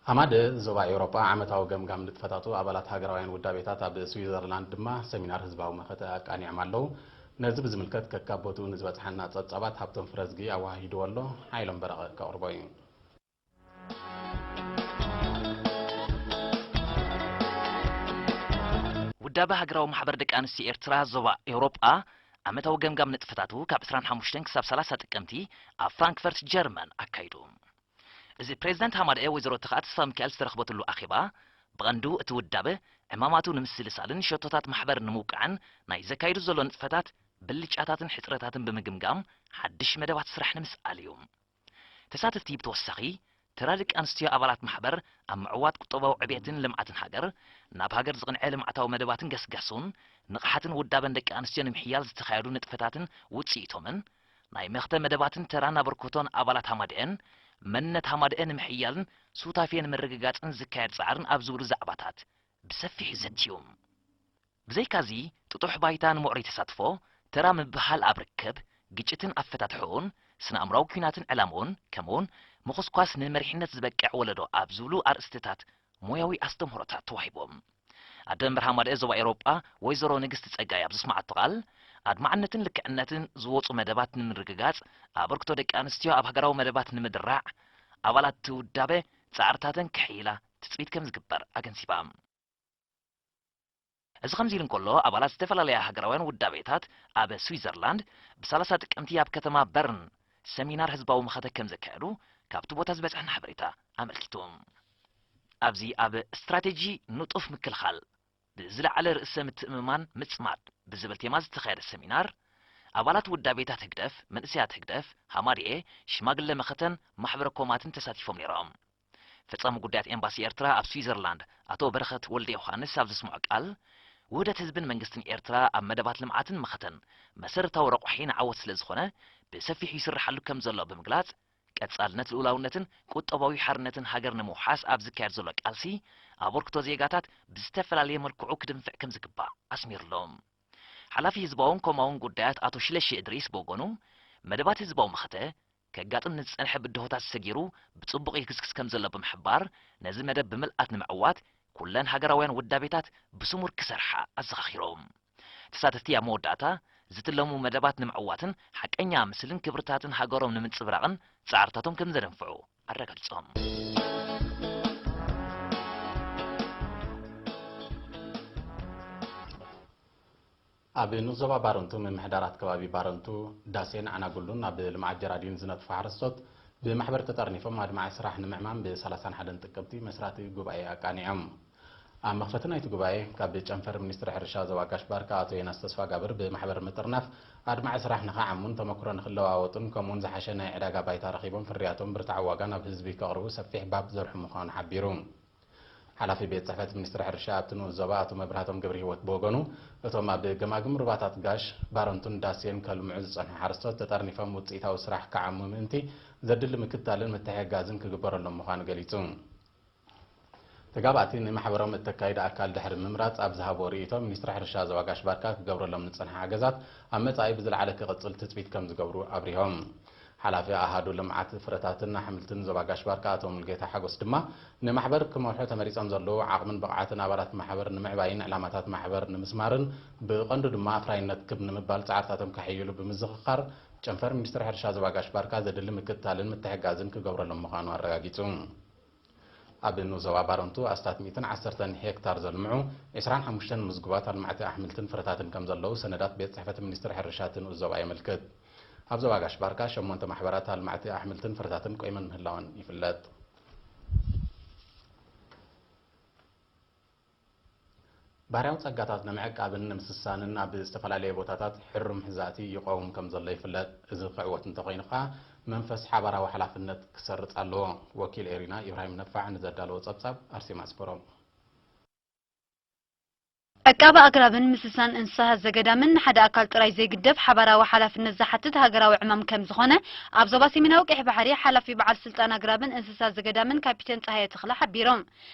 ኣማደ ዞባ ኤውሮጳ ዓመታዊ ገምጋም ንጥፈታቱ ኣባላት ሃገራውያን ውዳቤታት ኣብ ስዊዘርላንድ ድማ ሰሚናር ህዝባዊ መኸተ ኣቃኒዖም ኣለዉ። ነዚ ብዝምልከት ከካብ ቦትኡ ንዝበጽሓና ጸብጻባት ሃብቶም ፍረዝጊ ኣወሃሂድዎ ኣሎ። ሓይሎም በረቐ ከቕርቦ እዩ። ውዳበ ሃገራዊ ማሕበር ደቂ ኣንስትዮ ኤርትራ ዞባ ኤውሮጳ ዓመታዊ ገምጋም ንጥፈታቱ ካብ ዕስራን ሓሙሽተን ክሳብ ሰላሳ ጥቅምቲ ኣብ ፍራንክፈርት ጀርመን ኣካይዱ። እዚ ፕሬዝዳንት ሃማደኤ ወይዘሮ ተኽኣ ተስፋሚካኤል ዝተረኽበትሉ ኣኼባ፣ ብቐንዱ እቲ ውዳበ ዕማማቱ ንምስልሳልን ሸቶታት ማሕበር ንምውቃዕን ናይ ዘካይዱ ዘሎ ንጥፈታት ብልጫታትን ሕጽረታትን ብምግምጋም ሓድሽ መደባት ስራሕ ንምስኣል እዩ። ተሳተፍቲ ብተወሳኺ ተራ ደቂ ኣንስትዮ ኣባላት ማሕበር ኣብ ምዕዋት ቁጠባዊ ዕብየትን ልምዓትን ሃገር፣ ናብ ሃገር ዝቕንዐ ልምዓታዊ መደባትን ገስጋሱን ንቕሓትን ውዳበን ደቂ ኣንስትዮ ንምሕያል ዝተኻየዱ ንጥፈታትን ውፅኢቶምን፣ ናይ መኽተ መደባትን ተራን ኣበርክቶን ኣባላት ሃማደኤን መንነት ሃማደኤ ንምሕያልን ሱታፌ ንምርግጋፅን ዝካየድ ፃዕርን ኣብ ዝብሉ ዛዕባታት ብሰፊሑ ዘትዩ። ብዘይካዚ ጥጡሕ ባይታ ንምዕሩይ ተሳትፎ፣ ተራ ምብህሃል ኣብ ርክብ፣ ግጭትን ኣፈታትሕኡን፣ ስነ-ኣእምራዊ ኲናትን ዕላምኡን፣ ከምኡውን ምኹስኳስ ንመሪሕነት ዝበቅዕ ወለዶ ኣብ ዝብሉ ኣርእስትታት ሞያዊ ኣስተምህሮታት ተዋሂቦም። ኣደ መንበር ሃማደኤ ዞባ ኤውሮጳ ወይዘሮ ንግስቲ ጸጋይ ኣብ ዘስምዓቶ ቃል፣ ኣድማዕነትን ልክዕነትን ዝወጹ መደባት ንምርግጋጽ፣ ኣበርክቶ ደቂ ኣንስትዮ ኣብ ሃገራዊ መደባት ንምድራዕ፣ ኣባላት እቲ ውዳበ ጻዕርታተን ከሕይላ ትጽቢት ከም ዝግበር ኣገንዚባ። እዚ ከምዚ ኢሉ እንከሎ፣ ኣባላት ዝተፈላለያ ሃገራውያን ውዳቤታት ኣብ ስዊዘርላንድ ብ30 ጥቅምቲ ኣብ ከተማ በርን ሰሚናር ህዝባዊ መኸተ ከም ዘካየዱ ካብቲ ቦታ ዝበጽሐና ሓበሬታ ኣመልኪቱ። ኣብዚ ኣብ ስትራቴጂ ንጡፍ ምክልኻል ብዝለዓለ ርእሰ ምትእምማን ምጽማድ ብዝብል ቴማ ዝተኻየደ ሰሚናር፣ ኣባላት ውዳቤታት ህግደፍ፣ መንእሰያት ህግደፍ፣ ሃማድኤ፣ ሽማግለ መኸተን ማሕበረ ኮማትን ተሳቲፎም ነይሮም። ፈጻሚ ጉዳያት ኤምባሲ ኤርትራ ኣብ ስዊዘርላንድ ኣቶ በረኸት ወልደ ዮሃንስ ኣብ ዘስምዖ ቃል፣ ውህደት ህዝብን መንግስትን ኤርትራ ኣብ መደባት ልምዓትን መኸተን መሰረታዊ ረቋሒ ንዓወት ስለ ዝኾነ ብሰፊሑ ይስርሓሉ ከም ዘሎ ብምግላጽ፣ ቀጻልነት ልኡላውነትን ቁጠባዊ ሓርነትን ሃገር ንምውሓስ ኣብ ዝካየድ ዘሎ ቃልሲ ኣበርክቶ ዜጋታት ብዝተፈላለየ መልክዑ ክድንፍዕ ከም ዝግባእ ኣስሚርሎም። ሓላፊ ህዝባውን ኮማውን ጉዳያት ኣቶ ሽለሺ እድሪስ ብወገኑ፣ መደባት ህዝባዊ መኸተ ከጋጥም ንዝጸንሐ ብድሆታት ሰጊሩ ብጽቡቕ ይግስግስ ከም ዘሎ ብምሕባር፣ ነዚ መደብ ብምልኣት ንምዕዋት ኩለን ሃገራውያን ውዳቤታት ብስሙር ክሰርሓ ኣዘኻኺሮም። ተሳተፍቲ ኣብ መወዳእታ፣ ዝትለሙ መደባት ንምዕዋትን ሓቀኛ ምስልን ክብርታትን ሃገሮም ንምንጽብራቕን ጻዕርታቶም ከም ዘደንፍዑ ኣረጋጊጾም። ኣብ ንኡስ ዞባ ባረንቱ ምምሕዳራት ከባቢ ባረንቱ፣ ዳሴን ዓናጉሉን ኣብ ልምዓት ጀራዲን ዝነጥፉ ሓረስቶት ብማሕበር ተጠርኒፎም ኣድማዒ ስራሕ ንምዕማም ብ31 ጥቅምቲ መስራቲ ጉባኤ ኣቃኒዖም። ኣብ መኽፈቲ ናይቲ ጉባኤ ካብ ጨንፈር ሚኒስትሪ ሕርሻ ዞባ ጋሽ ባርካ ኣቶ ዮናስ ተስፋጋብር ብማሕበር ምጥርናፍ ኣድማዒ ስራሕ ንኽዓሙን ተመክሮ ንኽለዋወጡን ከምኡውን ዝሓሸ ናይ ዕዳጋ ባይታ ረኺቦም ፍርያቶም ብርትዓዊ ዋጋ ናብ ህዝቢ ከቕርቡ ሰፊሕ ባብ ዘርሑ ምዃኑ ሓቢሩ። ሓላፊ ቤት ጽሕፈት ሚኒስትሪ ሕርሻ ኣብቲ ንኡስ ዞባ ኣቶ መብራህቶም ገብረሂወት ብወገኑ፣ እቶም ኣብ ገማግም ሩባታት ጋሽ፣ ባረንቱን ዳሴን ከልምዑ ዝጸንሑ ሓረስቶት ተጠርኒፎም ውጽኢታዊ ስራሕ ክዓሙ ምእንቲ ዘድሊ ምክትታልን ምትሕግጋዝን ክግበረሎም ምዃኑ ገሊጹ። ተጋባእቲ ንማሕበሮም እተካይደ ኣካል ድሕሪ ምምራጽ ኣብ ዝሃብዎ ርእይቶ፣ ሚኒስትሪ ሕርሻ ዞባ ጋሽ ባርካ ክገብረሎም ዝጸንሐ ሓገዛት ኣብ መጻኢ ብዝለዓለ ክቕጽል ትጽቢት ከም ዝገብሩ ኣብሪሆም። ሓላፊ ኣሃዱ ልምዓት ፍረታትን ኣሕምልትን ዞባ ጋሽ ባርካ ኣቶ ሙሉጌታ ሓጎስ ድማ፣ ንማሕበር ክመርሑ ተመሪጾም ዘለዉ ዓቕምን ብቕዓትን ኣባላት ማሕበር ንምዕባይን ዕላማታት ማሕበር ንምስማርን ብቐንዱ ድማ ኣፍራይነት ክብ ንምባል ጻዕርታቶም ከሕይሉ ብምዝኽኻር፣ ጨንፈር ሚኒስትሪ ሕርሻ ዞባ ጋሽ ባርካ ዘድሊ ምክትታልን ምትሕግጋዝን ክገብረሎም ምዃኑ ኣረጋጊጹ። ኣብ ንኡስ ዞባ ባረንቱ ኣስታት ሚእትን ዓሰርተን ሄክታር ዘልምዑ ዕስራን ሓሙሽተን ምዝጉባት ኣልማዕቲ ኣሕምልትን ፍረታትን ከም ዘለዉ ሰነዳት ቤት ጽሕፈት ሚኒስትሪ ሕርሻ እቲ ንኡስ ዞባ የመልክት። ኣብ ዞባ ጋሽ ባርካ ሸሞንተ ማሕበራት ኣልማዕቲ ኣሕምልትን ፍረታትን ቆይመን ምህላወን ይፍለጥ። ባህርያዊ ጸጋታት ንምዕቃብን ንምስሳንን ኣብ ዝተፈላለየ ቦታታት ሕሩም ሕዛእቲ ይቐውም ከም ዘሎ ይፍለጥ። እዚ ክዕወት እንተኾይኑ ከኣ መንፈስ ሓባራዊ ሓላፍነት ክሰርጽ ኣለዎ። ወኪል ኤሪና ኢብራሂም ነፋዕ ንዘዳለዎ ጸብጻብ ኣርሴማ ኣስመሮም። ዕቃበ ኣግራብን ምስሳን እንስሳት ዘገዳምን ንሓደ ኣካል ጥራይ ዘይግደፍ ሓባራዊ ሓላፍነት ዝሓትት ሃገራዊ ዕማም ከም ዝኾነ ኣብ ዞባ ሰሜናዊ ቀይሕ ባሕሪ ሓላፊ በዓል ስልጣን ኣግራብን እንስሳት ዘገዳምን ካፒተን ጸሃየ ተኽለ ሓቢሮም።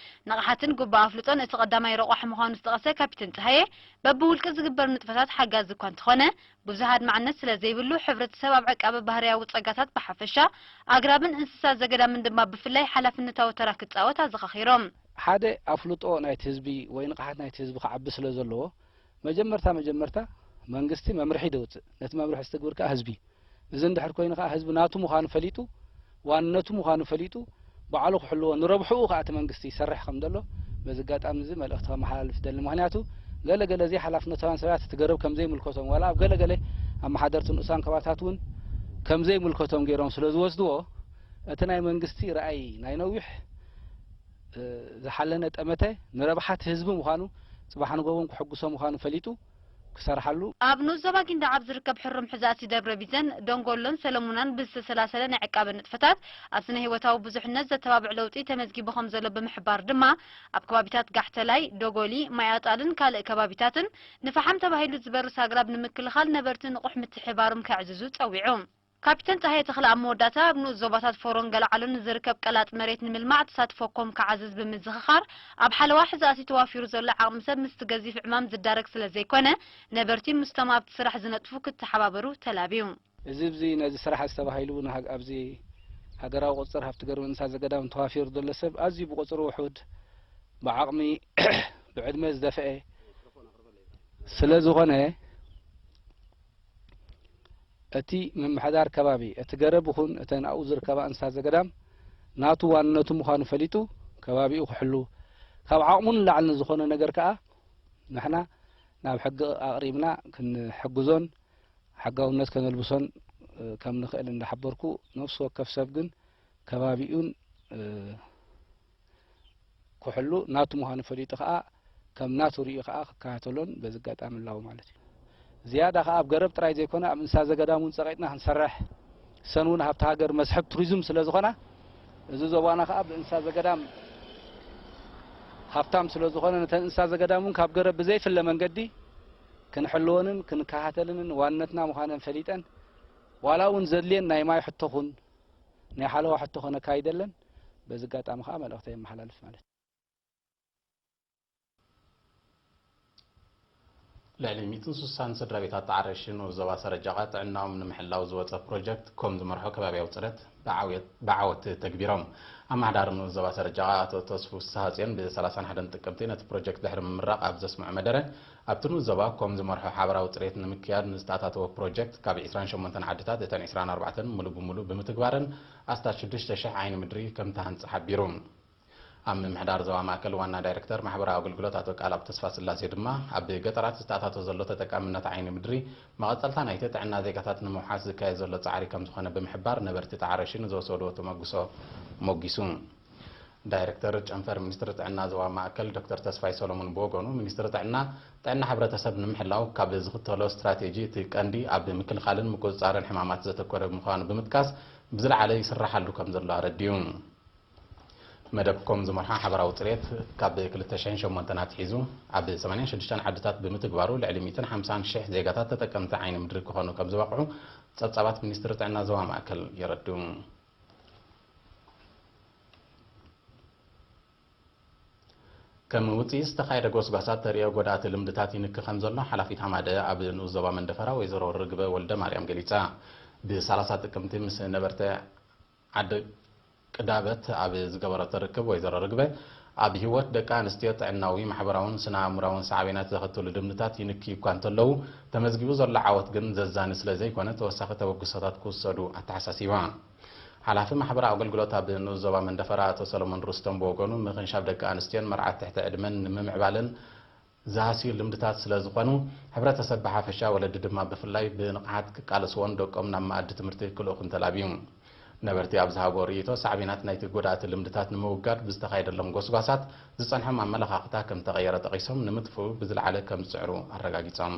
ንቕሓትን ግቡእ ኣፍልጦን እቲ ቀዳማይ ረቋሒ ምዃኑ ዝጠቐሰ ካፒተን ጸሃየ፣ በብውልቂ ዝግበር ንጥፈታት ሓጋዚ እኳ እንተኾነ፣ ብዙሕ ኣድማዕነት ስለ ዘይብሉ፣ ሕብረተሰብ ኣብ ዕቃበ ባህርያዊ ጸጋታት ብሓፈሻ፣ ኣግራብን እንስሳት ዘገዳምን ድማ ብፍላይ ሓላፍነታዊ ተራ ክጻወት ኣዘኻኺሮም። ሓደ ኣፍልጦ ናይቲ ህዝቢ ወይ ንቕሓት ናይቲ ህዝቢ ክዓቢ ስለ ዘለዎ፣ መጀመርታ መጀመርታ መንግስቲ መምርሒ ደውፅእ፣ ነቲ መምርሒ ዝትግብር ከኣ ህዝቢ። እዚ እንድሕር ኮይኑ ከኣ ህዝቢ ናቱ ምዃኑ ፈሊጡ፣ ዋንነቱ ምዃኑ ፈሊጡ፣ ባዕሉ ክሕልዎ፣ ንረብሕኡ ከኣ እቲ መንግስቲ ይሰርሕ ከም ዘሎ በዚ ኣጋጣሚ እዚ መልእኽቲ ከመሓላልፍ ይደሊ። ምኽንያቱ ገለ ገለ ዘይሓላፍነታውያን ሰባት እቲ ገረብ ከም ዘይምልከቶም፣ ዋላ ኣብ ገለ ገለ ኣመሓደርቲ ንኡሳን ከባታት እውን ከም ዘይምልከቶም ገይሮም ስለ ዝወስድዎ፣ እቲ ናይ መንግስቲ ራእይ ናይ ነዊሕ፣ እ፣ ዝሓለነ ጠመተ ንረብሓ እቲ ህዝቢ ምዃኑ ጽባሕ ንጎቦን ክሕጉሶ ምዃኑ ፈሊጡ ክሰርሓሉ። ኣብ ንኡስ ዞባ ጊንዳዕ ኣብ ዝርከብ ሕሩም ሕዛእቲ ደብረ ቢዘን፣ ደንጎሎን ሰለሙናን ብዝተሰላሰለ ናይ ዕቃበ ንጥፈታት ኣብ ስነ ህይወታዊ ብዙሕነት ዘተባብዕ ለውጢ ተመዝጊቡ ከም ዘሎ ብምሕባር ድማ፣ ኣብ ከባቢታት ጋሕተላይ፣ ዶጎሊ፣ ማይ ኣጣልን ካልእ ከባቢታትን ንፈሓም ተባሂሉ ዝበርስ ኣግራብ ንምክልኻል ነበርቲ ንቑሕ ምትሕብባሮም ከዕዝዙ ጸዊዑ። ካፒተን ጸሃየ ተኽለ ኣብ መወዳእታ፣ ኣብ ንኡስ ዞባታት ፎሮን ገለዓሎን ንዝርከብ ቀላጥ መሬት ንምልማዕ ተሳትፎኩም ክዓዝዝ ብምዝኽኻር፣ ኣብ ሓለዋ ሕዛእቲ ተዋፊሩ ዘሎ ዓቕሚ ሰብ ምስቲ ገዚፍ ዕማም ዝዳረግ ስለ ዘይኮነ፣ ነበርቲ ምስቶም ኣብቲ ስራሕ ዝነጥፉ ክተሓባበሩ ተላብዩ። እዚ ኣብዚ ነዚ ስራሕ እዚ ተባሂሉ ንሃግ-፣ ኣብዚ ሃገራዊ ቁጽር ሃብቲ ገረብ እንስሳ ዘገዳም ተዋፊሩ ዘሎ ሰብ ኣዝዩ ብቁጽሪ ውሑድ፣ ብዓቕሚ፣ ብዕድመ ዝደፍአ ስለ ዝኾነ፣ እቲ ምምሕዳር ከባቢ፣ እቲ ገረብ ይኹን እተን ኣብኡ ዝርከባ እንስሳ ዘገዳም ናቱ ዋንነቱ ምዃኑ ፈሊጡ ከባቢኡ ክሕሉ፣ ካብ ዓቕሙ ንላዕሊ ንዝኾነ ነገር ከኣ ንሕና ናብ ሕጊ ኣቕሪብና ክንሕግዞን ሕጋውነት ከነልብሶን፣ እ፣ ከም ንኽእል እንዳሓበርኩ፣ ነፍሲ ወከፍ ሰብ ግን ከባቢኡን፣ እ፣ ክሕሉ ናቱ ምዃኑ ፈሊጡ ከኣ ከም ናቱ ርእዩ ከኣ ክከታተሎን በዚ ኣጋጣሚ እላቦ ማለት እዩ። ዝያዳ ከኣ ኣብ ገረብ ጥራይ ዘይኮነ ኣብ እንስሳ ዘገዳም እውን ጸቒጥና ክንሰርሕ፣ እሰን እውን ሃብቲ ሃገር መስሕብ ቱሪዝም ስለ ዝኾና፣ እዚ ዞባና ከኣ ብእንስሳ ዘገዳም ሃብታም ስለ ዝኾነ፣ ነተን እንስሳ ዘገዳም እውን ካብ ገረብ ብዘይፍለ መንገዲ ክንሕልወንን ክንከታተልንን ዋንነትና ምዃነን ፈሊጠን፣ ዋላ እውን ዘድልየን ናይ ማይ ሕቶ ኹን ናይ ሓለዋ ሕቶ ኸነካይደለን በዚ ኣጋጣሚ ከኣ መልእኽተይ የመሓላልፍ ማለት እዩ። ልዕሊ ሚእትን ስሳን ስድራ ቤታት ጣዕረሽን ዞባ ሰረጃቓ ጥዕናኦም ንምሕላው ዝወጸ ፕሮጀክት ኮም ዝመርሖ ከባብያዊ ጽሬት ብዓውየት-፣ ብዓወት ተግቢሮም። ኣመሓዳሪ ንኡስ ዞባ ሰረጃቓ ኣቶ ተስፉ ፍስሃጽዮን ብ ሰላሳን ሓደን ጥቅምቲ ነቲ ፕሮጀክት ድሕሪ ምምራቕ ኣብ ዘስምዖ መደረ፣ ኣብቲ ንኡስ ዞባ ኮም ዝመርሖ ሓበራዊ ጽሬት ንምክያድ ንዝተኣታተወ ፕሮጀክት ካብ ዒስራን ሸሞንተን ዓድታት እተን ዒስራን ኣርባዕተን ሙሉ ብሙሉ ብምትግባረን ኣስታት ሽዱሽተ ሽሕ ዓይኒ ምድሪ ከም ተሃንጸ ሓቢሩ። ኣብ ምምሕዳር ዞባ ማእከል ዋና ዳይረክተር ማሕበራዊ ኣገልግሎት ኣቶ ቃልኣብ ተስፋስላሴ ድማ፣ ኣብ ገጠራት ዝተኣታቶ ዘሎ ተጠቃምነት ዓይኒ ምድሪ፣ መቐጸልታ ናይቲ ጥዕና ዜጋታት ንምውሓስ ዝካየድ ዘሎ ጻዕሪ ከም ዝኾነ ብምሕባር፣ ነበርቲ ጣዕረሽን ዝወሰድዎ ተመጉሶ ሞጊሱ። ዳይረክተር ጨንፈር ሚኒስትሪ ጥዕና ዞባ ማእከል ዶክተር ተስፋይ ሰሎሞን ብወገኑ፣ ሚኒስትሪ ጥዕና፣ ጥዕና ሕብረተሰብ ንምሕላው ካብ ዝኽተሎ ስትራቴጂ እቲ ቀንዲ ኣብ ምክልኻልን ምቁጽጻርን ሕማማት ዘተኮረ ምዃኑ ብምጥቃስ፣ ብዝለዓለ ይስራሓሉ ከም ዘሎ ኣረዲኡ። መደብ ኮም ዝመርሖ ሓበራዊ ጽሬት ካብ ክልተ ሽሕን ሸሞንተን ኣትሒዙ ኣብ ሰማንያን ሽዱሽተን ዓድታት ብምትግባሩ ልዕሊ ሚእትን ሓምሳን ሽሕ ዜጋታት ተጠቀምቲ ዓይኒ ምድሪ ክኾኑ ከም ዝበቕዑ ጸብጻባት ሚኒስትሪ ጥዕና ዞባ ማእከል የረድኡ። ከም ውጽኢት ዝተኻየደ ጎስጓሳት ተርእዮ ጎዳእቲ ልምድታት ይንኪ ከም ዘሎ ሓላፊት ሃማደ ኣብ ንኡስ ዞባ መንደፈራ ወይዘሮ ርግበ ወልደ ማርያም ገሊጻ። ብሰላሳ ጥቅምቲ ምስ ነበርተ ዓዲ ቅዳበት ኣብ ዝገበረቶ ርክብ፣ ወይዘሮ ርግበ፣ ኣብ ህይወት ደቂ ኣንስትዮ ጥዕናዊ፣ ማሕበራውን ስነ ኣእምራውን ሳዕቤናት ዘኸትሉ ልምድታት ይንክዩ እኳ እንተለዉ፣ ተመዝጊቡ ዘሎ ዓወት ግን ዘዛኒ ስለ ዘይኮነ፣ ተወሳኺ ተበግሶታት ክውሰዱ ኣተሓሳሲባ። ሓላፊ ማሕበራዊ ኣገልግሎት ኣብ ንኡስ ዞባ መንደፈራ ኣቶ ሰሎሞን ሩስቶም ብወገኑ፣ ምኽንሻብ ደቂ ኣንስትዮን መርዓት ትሕቲ ዕድመን ንምምዕባልን ዝሃስዩ ልምድታት ስለ ዝኾኑ፣ ሕብረተሰብ ብሓፈሻ፣ ወለዲ ድማ ብፍላይ ብንቕሓት ክቃለስዎን ደቆም ናብ መኣዲ ትምህርቲ ክልእኹን ተላብዩ። ነበርቲ ኣብ ዝሃብዎ ርእይቶ፣ ሳዕቤናት ናይቲ ጎዳእቲ ልምድታት ንምውጋድ ብዝተኻየደሎም ጎስጓሳት ዝጸንሖም ኣመለኻኽታ ከም ተቐየረ ጠቒሶም፣ ንምጥፍኡ ብዝለዓለ ከም ዝጽዕሩ ኣረጋጊጾም።